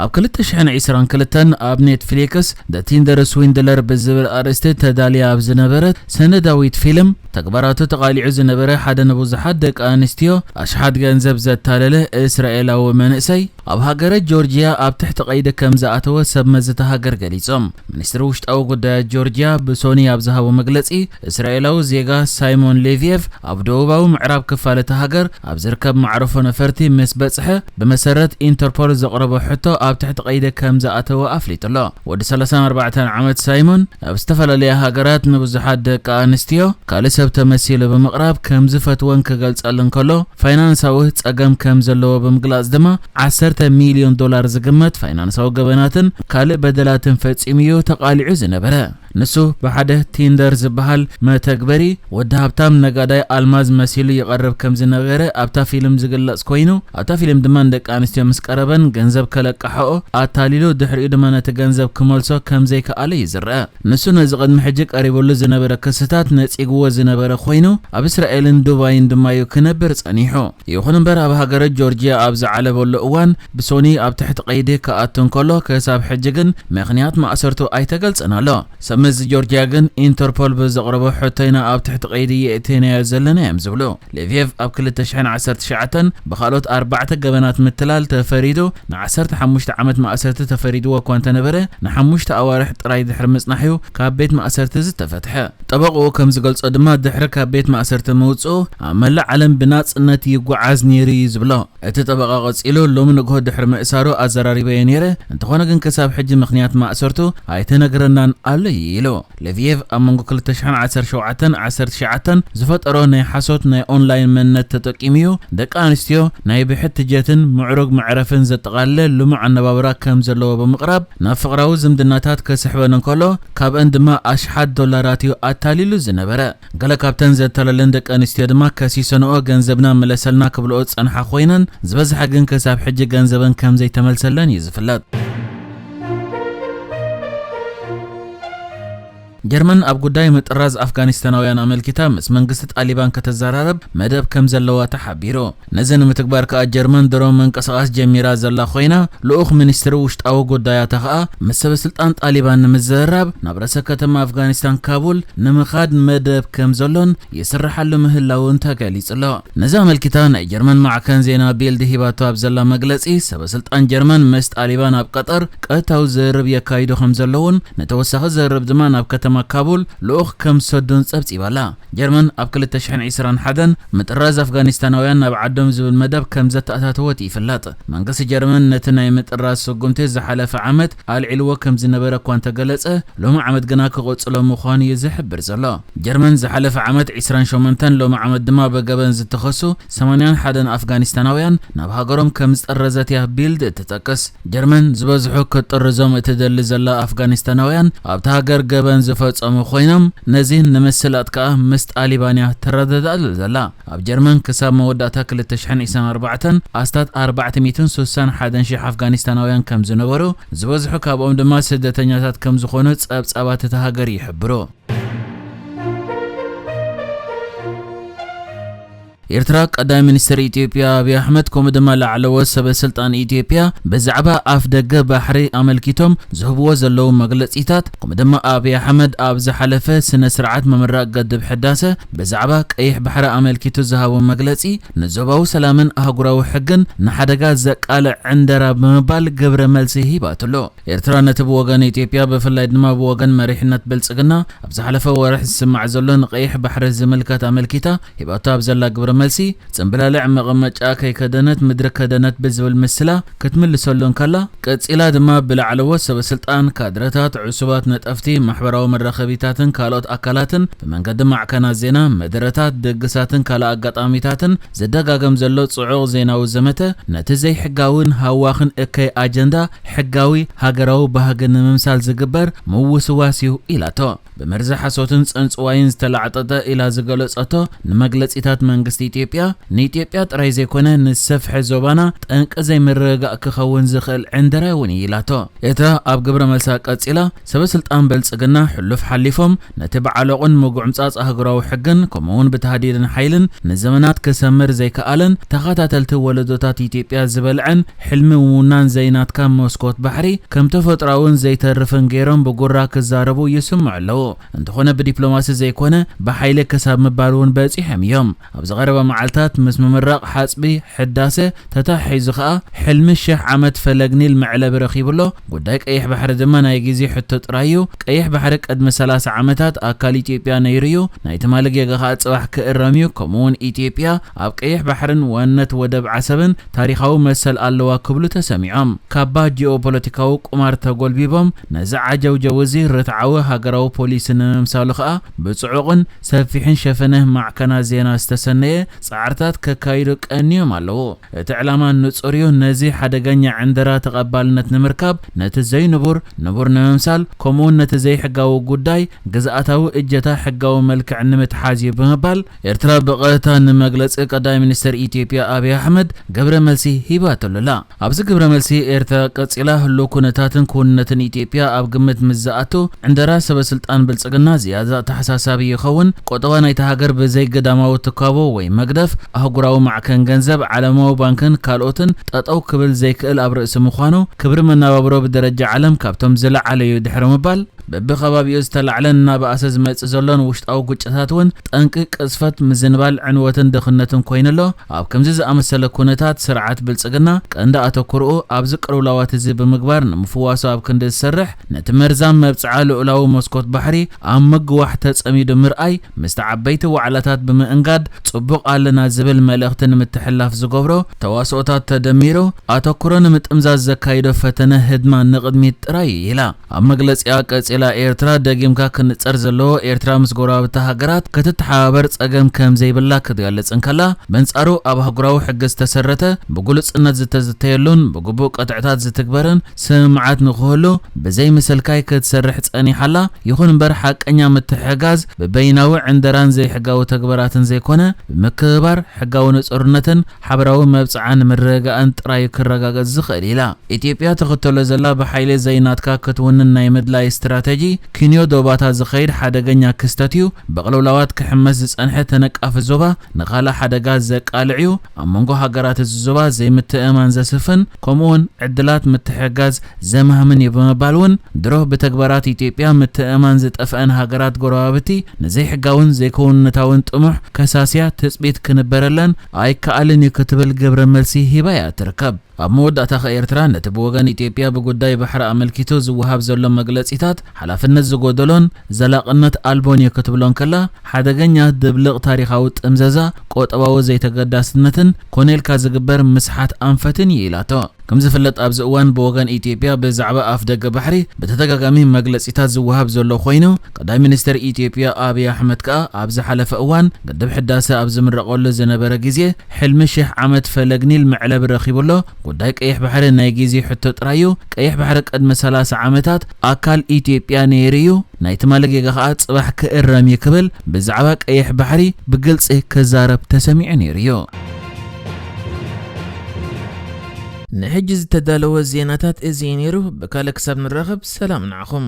ኣብ ክልተ ሽሕን ዕስራን ክልተን ኣብ ኔትፍሊክስ The Tinder Swindler ብዝብል ኣርእስቲ ተዳልያ ኣብ ዝነበረት ሰነዳዊት ፊልም፣ ተግባራቱ ተቓሊዑ ዝነበረ ሓደ ንብዙሓት ደቂ ኣንስትዮ ኣሽሓት ገንዘብ ዘታለለ እስራኤላዊ መንእሰይ፣ ኣብ ሃገረ ጆርጅያ ኣብ ትሕቲ ቀይዲ ከም ዝኣተወ ሰብ መዚ እታ ሃገር ገሊጾም። ሚኒስትሪ ውሽጣዊ ጉዳያት ጆርጅያ ብሶኒ ኣብ ዝሃቦ መግለጺ፣ እስራኤላዊ ዜጋ ሳይሞን ሌቪየቭ ኣብ ደቡባዊ ምዕራብ ክፋል እታ ሃገር ኣብ ዝርከብ መዕርፎ ነፈርቲ ምስ በጽሐ፣ ብመሰረት ኢንተርፖል ዘቕረቦ ሕቶ ኣብ ትሕቲ ቀይዲ ከም ዝኣተወ ኣፍሊጡ ኣሎ። ወዲ ሰላሳን ኣርባዕተን ዓመት ሳይሞን ኣብ ዝተፈላለያ ሃገራት ንብዙሓት ደቂ ኣንስትዮ ካልእ ሰብ ተመሲሉ ብምቕራብ ከም ዝፈትወን ክገልጸለን ከሎ፣ ፋይናንሳዊ ጸገም ከም ዘለዎ ብምግላጽ ድማ ዓሰርተ ሚልዮን ዶላር ዝግመት ፋይናንሳዊ ገበናትን ካልእ በደላትን ፈጺሙ እዩ ተቓሊዑ ዝነበረ። ንሱ ብሓደ ቲንደር ዝበሃል መተግበሪ ወዲ ሃብታም ነጋዳይ ኣልማዝ መሲሉ ይቐርብ ከም ዝነበረ ኣብታ ፊልም ዝግለጽ ኮይኑ፣ ኣብታ ፊልም ድማ ንደቂ ኣንስትዮ ምስ ቀረበን ገንዘብ ከለቅሕኦ ኣታሊሉ፣ ድሕሪኡ ድማ ነቲ ገንዘብ ክመልሶ ከም ዘይከኣለ እዩ ዝረአ። ንሱ ነዚ ቅድሚ ሕጂ ቀሪቡሉ ዝነበረ ክስታት ነጺግዎ ዝነበረ ኮይኑ፣ ኣብ እስራኤልን ዱባይን ድማ እዩ ክነብር ጸኒሑ። ይኹን እምበር፣ ኣብ ሃገረ ጆርጅያ ኣብ ዝዓለበሉ እዋን ብሶኒ ኣብ ትሕቲ ቀይዲ ክኣቱ እንከሎ፣ ክሳብ ሕጂ ግን ምኽንያት ማእሰርቱ ኣይተገልጸን ኣሎ። ሰብ መዚ ጆርጅያ ግን ኢንተርፖል ብዘቕረቦ ሕቶይና ኣብ ትሕቲ ቀይዲ የእተናዮ ዘለና እዮም ዝብሉ። ሌቪየቭ ኣብ ክልተ ሽሕን ዓሰርተ ትሽዓተን ብኻልኦት ኣርባዕተ ገበናት ምትላል ተፈሪዱ፣ ንዓሰርተ ሓሙሽተ ዓመት ማእሰርቲ ተፈሪድዎ እኳ እንተነበረ፣ ንሓሙሽተ ኣዋርሕ ጥራይ ድሕሪ ምጽናሕ'ዩ ካብ ቤት ማእሰርቲ ዝተፈትሐ። ጠበቕኡ ከም ዝገልጾ ድማ፣ ድሕሪ ካብ ቤት ማእሰርቲ ምውጽኡ፣ ኣብ መላእ ዓለም ብናጽነት ይጓዓዝ ነይሩ እዩ ዝብሎ። እቲ ጠበቓ ቀጺሉ፣ ሎሚ ንግሆ ድሕሪ ምእሳሩ ኣዘራሪበዮ ነይረ፣ እንተኾነ ግን ክሳብ ሕጂ ምኽንያት ማእሰርቱ ኣይተነግረናን ኣሎ እዩ ኢሉ። ሌቪየቭ ኣብ መንጎ ክልተ ሽሕን ዓሰርተ ሸውዓተን ዓሰርተ ትሽዓተን ዝፈጠሮ ናይ ሓሶት ናይ ኦንላይን መንነት ተጠቂሙ እዩ፣ ደቂ ኣንስትዮ ናይ ብሕቲ ጀትን ምዕሩግ መዕረፍን ዘጠቓለለ ልሙዕ ኣነባብራ ከም ዘለዎ ብምቕራብ፣ ናብ ፍቕራዊ ዝምድናታት ከስሕበን እንከሎ፣ ካብአን ድማ ኣሽሓት ዶላራት እዩ ኣታሊሉ ዝነበረ። ገለ ካብተን ዘታለለን ደቂ ኣንስትዮ ድማ፣ ከሲሰንኦ ገንዘብና ምለሰልና ክብልኦ ዝጸንሓ ኮይነን፣ ዝበዝሓ ግን ክሳብ ሕጂ ገንዘበን ከም ዘይተመልሰለን እዩ ዝፍለጥ። ጀርመን ኣብ ጉዳይ ምጥራዝ ኣፍጋኒስታናውያን ኣመልኪታ ምስ መንግስቲ ጣሊባን ከተዘራረብ መደብ ከም ዘለዋ ተሓቢሩ። ነዚ ንምትግባር ከኣ ጀርመን ድሮ ምንቅስቓስ ጀሚራ ዘላ ኮይና፣ ልኡኽ ሚኒስትሪ ውሽጣዊ ጉዳያታ ከኣ ምስ ሰበ ስልጣን ጣሊባን ንምዝርራብ ናብ ርእሰ ከተማ ኣፍጋኒስታን ካቡል ንምኻድ መደብ ከም ዘሎን ይስርሓሉ ምህላውን ተገሊጹ ኣሎ። ነዚ ኣመልኪታ ናይ ጀርመን ማዕከን ዜና ቢልድ ሂባቶ ኣብ ዘላ መግለጺ፣ ሰበ ስልጣን ጀርመን ምስ ጣሊባን ኣብ ቀጠር ቀጥታዊ ዝርርብ የካይዱ ከም ዘለውን፣ ንተወሳኺ ዝርርብ ድማ ናብ ከተማ ካቡል ልኡኽ ከም ዝሰዱን ጸብጺባ ኣላ። ጀርመን ኣብ ክልተ ሽሕን ዕስራን ሓደን ምጥራዝ ኣፍጋኒስታናውያን ናብ ዓዶም ዝብል መደብ ከም ዘተኣታተወት ይፍለጥ። መንግስቲ ጀርመን ነቲ ናይ ምጥራዝ ስጉምቲ ዝሓለፈ ዓመት ኣልዒልዎ ከም ዝነበረ እኳ እንተገለጸ፣ ሎሚ ዓመት ግና ክቕጽሎ ምዃኑ እዩ ዝሕብር ዘሎ። ጀርመን ዝሓለፈ ዓመት ዕስራን ሸሞንተን፣ ሎሚ ዓመት ድማ ብገበን ዝተኸሱ ሰማንያን ሓደን ኣፍጋኒስታናውያን ናብ ሃገሮም ከም ዝጠረዘት እያ ቢልድ እትጠቅስ። ጀርመን ዝበዝሑ ክትጥርዞም እትደሊ ዘላ ኣፍጋኒስታናውያን ኣብታ ሃገር ገበን ዝፈጸሙ ኮይኖም፣ ነዚ ንምስላጥ ከኣ ምስ ጣሊባን እያ ትረዳዳእ ዘላ። ኣብ ጀርመን ክሳብ መወዳእታ ክልተ ሽሕን ዕስራን ኣርባዕተን ኣስታት ኣርባዕተ ሚእትን ስሳን ሓደን ሽሕ ኣፍጋኒስታናውያን ከም ዝነበሩ፣ ዝበዝሑ ካብኦም ድማ ስደተኛታት ከም ዝኾኑ ጸብጻባት እታ ሃገር ይሕብሩ። ኤርትራ፣ ቀዳማይ ሚኒስትር ኢትዮጵያ ኣብይ ኣሕመድ ከምኡ ድማ ላዕለዎት ሰበ ስልጣን ኢትዮጵያ ብዛዕባ ኣፍ ደገ ባሕሪ ኣመልኪቶም ዝህብዎ ዘለዉ መግለጺታት፣ ከምኡ ድማ ኣብይ ኣሕመድ ኣብ ዝሓለፈ ስነ ስርዓት ምምራቕ ገድብ ሕዳሰ ብዛዕባ ቀይሕ ባሕሪ ኣመልኪቱ ዝሃቦ መግለጺ፣ ንዞባዊ ሰላምን ኣህጉራዊ ሕግን ንሓደጋ ዘቃልዕ ዕንደራ ብምባል ግብረ መልሲ ሂባትሉ። ኤርትራ ነቲ ብወገን ኢትዮጵያ፣ ብፍላይ ድማ ብወገን መሪሕነት ብልጽግና ኣብ ዝሓለፈ ወርሒ ዝስማዕ ዘሎ ንቀይሕ ባሕሪ ዝምልከት ኣመልኪታ ሂባቶ ኣብ ዘላ ግብረ መልሲ፣ ጽምብላልዕ መቐመጫ ከይከደነት ምድሪ ከደነት ብዝብል ምስላ ክትምልሰሉ እንከላ፣ ቀጺላ ድማ ብላዕለዎት ሰበ ስልጣን፣ ካድረታት፣ ዕሱባት ነጠፍቲ፣ ማሕበራዊ መራኸቢታትን ካልኦት ኣካላትን ብመንገዲ ማዕከናት ዜና፣ መደረታት፣ ድግሳትን ካልእ ኣጋጣሚታትን ዝደጋገም ዘሎ ጽዑቕ ዜናዊ ዘመተ፣ ነቲ ዘይሕጋውን ሃዋኽን እከይ ኣጀንዳ ሕጋዊ ሃገራዊ ባህጊ ንምምሳል ዝግበር ምውስዋስ እዩ ኢላቶ። ብመርዚ ሓሶትን ጸንጽዋይን ዝተላዕጠጠ ኢላ ዝገለጸቶ ንመግለጺታት መንግስቲ ኢትዮጵያ፣ ንኢትዮጵያ ጥራይ ዘይኮነ ንሰፍሐ ዞባና ጠንቂ ዘይምርግጋእ ክኸውን ዝኽእል ዕንደራ እውን እዩ ኢላቶ። ኤርትራ ኣብ ግብረ መልሳ ቀጺላ፣ ሰበ ስልጣን ብልጽግና ሕሉፍ ሓሊፎም ነቲ ብዓለቑን ምጉዕምጻጽ ኣህጉራዊ ሕግን ከምኡውን ብተሃዲድን ሓይልን ንዘመናት ክሰምር ዘይከኣለን ተኸታተልቲ ወለዶታት ኢትዮጵያ ዝበልዐን ሕልሚ ምውናን ዘይናትካ መስኮት ባሕሪ ከም ተፈጥሮኣውን ዘይተርፍን ገይሮም ብጉራ ክዛረቡ ይስምዑ ኣለዉ። እንተኾነ ብዲፕሎማሲ ዘይኮነ ብሓይሊ ክሳብ ምባል እውን በጺሖም እዮም። ኣብ ዝቐረበ መዓልታት ምስ ምምራቕ ሓጽቢ ሕዳሰ ተተሓሒዙ ከኣ ሕልሚ ሽሕ ዓመት ፈለግ ኒል መዕለቢ ረኺቡ ኣሎ። ጉዳይ ቀይሕ ባሕሪ ድማ ናይ ግዜ ሕቶ ጥራይ እዩ። ቀይሕ ባሕሪ ቅድሚ ሰላሳ ዓመታት ኣካል ኢትዮጵያ ነይሩ እዩ። ናይ ትማሊ ጌጋ ከኣ ጽባሕ ክእረም እዩ። ከምኡውን ኢትዮጵያ ኣብ ቀይሕ ባሕርን ዋንነት ወደብ ዓሰብን ታሪኻዊ መሰል ኣለዋ ክብሉ ተሰሚዖም። ካባ ጂኦፖለቲካዊ ቁማር ተጎልቢቦም ነዚ ዓጀውጀው እዚ ርትዓዊ ሃገራዊ ፖሊሲ ንምምሳሉ ከኣ ብጽዑቕን ሰፊሕን ሸፈነ ማዕከናት ዜና ዝተሰነየ ጻዕርታት ከካይዱ ቀንዮም ኣለዉ። እቲ ዕላማ ንጹር እዩ። ነዚ ሓደገኛ ዕንደራ ተቐባልነት ንምርካብ፣ ነቲ ዘይንቡር ንቡር ንምምሳል፣ ከምኡውን ነቲ ዘይሕጋዊ ጉዳይ ግዝኣታዊ እጀታ ሕጋዊ መልክዕ ንምትሓዝ እዩ ብምባል፣ ኤርትራ ብቐጥታ ንመግለጺ ቀዳማይ ሚኒስተር ኢትዮጵያ ኣብይ ኣሕመድ ግብረ መልሲ ሂባትሉ ኣላ። ኣብዚ ግብረ መልሲ ኤርትራ ቀጺላ ህሉው ኩነታትን ክውንነትን ኢትዮጵያ ኣብ ግምት ምስ ዝኣቱ፣ ዕንደራ ሰበ ስልጣን ብልጽግና ዝያዳ ተሓሳሳቢ ይኸውን። ቁጠባ ናይታ ሃገር ብዘይ ግዳማዊ ትካቦ ወይ መግደፍ ኣህጉራዊ ማዕከን ገንዘብ፣ ዓለማዊ ባንክን ካልኦትን ጠጠው ክብል ዘይክእል ኣብ ርእሲ ምዃኑ፣ ክብሪ መነባብሮ ብደረጃ ዓለም ካብቶም ዝለዓለ እዩ ድሕሪ ምባል፣ በብኸባቢኡ ዝተላዕለን እናበኣሰ ዝመጽእ ዘሎን ውሽጣዊ ግጭታት እውን ጠንቂ ቅዝፈት፣ ምዝንባል፣ ዕንወትን ድኽነትን ኮይኑ ኣሎ። ኣብ ከምዚ ዝኣመሰለ ኩነታት ስርዓት ብልጽግና ቀንዲ ኣተኩሮኡ ኣብዚ ቅልውላዋት እዚ ብምግባር ንምፍዋሱ ኣብ ክንዲ ዝሰርሕ፣ ነቲ መርዛም መብጽዓ ልኡላዊ መስኮት ባሕሪ ኣብ ምግዋሕ ተጸሚዱ ምርኣይ፣ ምስቲ ዓበይቲ ዋዕላታት ብምእንጋድ ጽቡቕ ኣለና ዝብል መልእኽቲ ንምትሕልላፍ ዝገብሮ ተዋስኦታት ተደሚሩ ኣተኩሮ ንምጥምዛዝ ዘካይዶ ፈተነ ህድማ ንቕድሚት ጥራይ እዩ ኢላ። ኣብ መግለጺኣ ቀጺላ፣ ኤርትራ ደጊምካ ክንጸር ዘለዎ፣ ኤርትራ ምስ ጎረባብቲ ሃገራት ክትተሓባበር ጸገም ከም ዘይብላ ክትገልጽ እንከላ፣ በንጻሩ ኣብ ኣህጉራዊ ሕጊ ዝተሰረተ፣ ብግሉጽነት ዝተዝተየሉን ብግቡእ ቅጥዕታት ዝትግበርን ስምምዓት ንክህሉ ብዘይ ምስልካይ ክትሰርሕ ጸኒሓ ኣላ። ይኹን እምበር ሓቀኛ ምትሕግጋዝ ብበይናዊ ዕንደራን ዘይሕጋዊ ተግባራትን ዘይኮነ፣ ብምክብባር፣ ሕጋዊ ንጹርነትን ሓበራዊ መብጽዓ ንምርግጋእን ጥራይ ክረጋገጽ ዝኽእል ኢላ። ኢትዮጵያ ትኽተሎ ዘላ ብሓይሊ ዘይናትካ ክትውንን ናይ ምድላይ ስትራተጂ፣ ክንዮ ዶባታ ዝኸይድ ሓደገኛ ክስተት እዩ። ብቕልውላዋት ክሕመስ ዝጸንሐ ተነቃፊ ዞባ ንኻልእ ሓደጋ ዘቃልዕ እዩ። ኣብ መንጎ ሃገራት እዚ ዞባ ዘይምትእምማን ዘስፍን፣ ከምኡውን ዕድላት ምትሕግጋዝ ዘማህምን እዩ ብምባል እውን፣ ድሮ ብተግባራት ኢትዮጵያ ምትእምማን ዝጠፍአን ሃገራት ጎረባብቲ ንዘይሕጋውን ዘይክውንነታውን ጥሙሕ ከሳስያ ትጽቢት ክንበረለን ኣይከኣልን እዩ ክትብል ግብረ መልሲ ሂባ እያ ትርከብ። ኣብ መወዳእታ ከ ኤርትራ ነቲ ብወገን ኢትዮጵያ ብጉዳይ ባሕሪ ኣመልኪቱ ዝወሃብ ዘሎ መግለጺታት ሓላፍነት ዝጎደሎን ዘላቕነት ኣልቦን እዩ ክትብሎ እንከላ፣ ሓደገኛ ድብልቕ ታሪኻዊ ጥምዘዛ፣ ቁጠባዊ ዘይተገዳስነትን ኮነ ኢልካ ዝግበር ምስሓት ኣንፈትን እዩ ኢላቶ። ከም ዝፍለጥ ኣብዚ እዋን ብወገን ኢትዮጵያ ብዛዕባ ኣፍ ደገ ባሕሪ ብተደጋጋሚ መግለጺታት ዝወሃብ ዘሎ ኮይኑ፣ ቀዳማይ ሚኒስተር ኢትዮጵያ ኣብይ ኣሕመድ ከኣ ኣብ ዝሓለፈ እዋን ግድብ ሕዳሰ ኣብ ዝምረቐሉ ዝነበረ ግዜ ሕልሚ ሽሕ ዓመት ፈለግ ኒል መዕለቢ ረኺቡ ኣሎ። ጉዳይ ቀይሕ ባሕሪ ናይ ግዜ ሕቶ ጥራይ እዩ። ቀይሕ ባሕሪ ቅድሚ ሰላሳ ዓመታት ኣካል ኢትዮጵያ ነይሩ እዩ። ናይ ትማሊ ጌጋ ከኣ ጽባሕ ክእረም እዩ ክብል ብዛዕባ ቀይሕ ባሕሪ ብግልጺ ክዛረብ ተሰሚዑ ነይሩ እዩ። ንሕጂ ዝተዳለወ ዜናታት እዚ እዩ ነይሩ። ብካልእ ክሳብ ንራኸብ ሰላም ንዓኹም።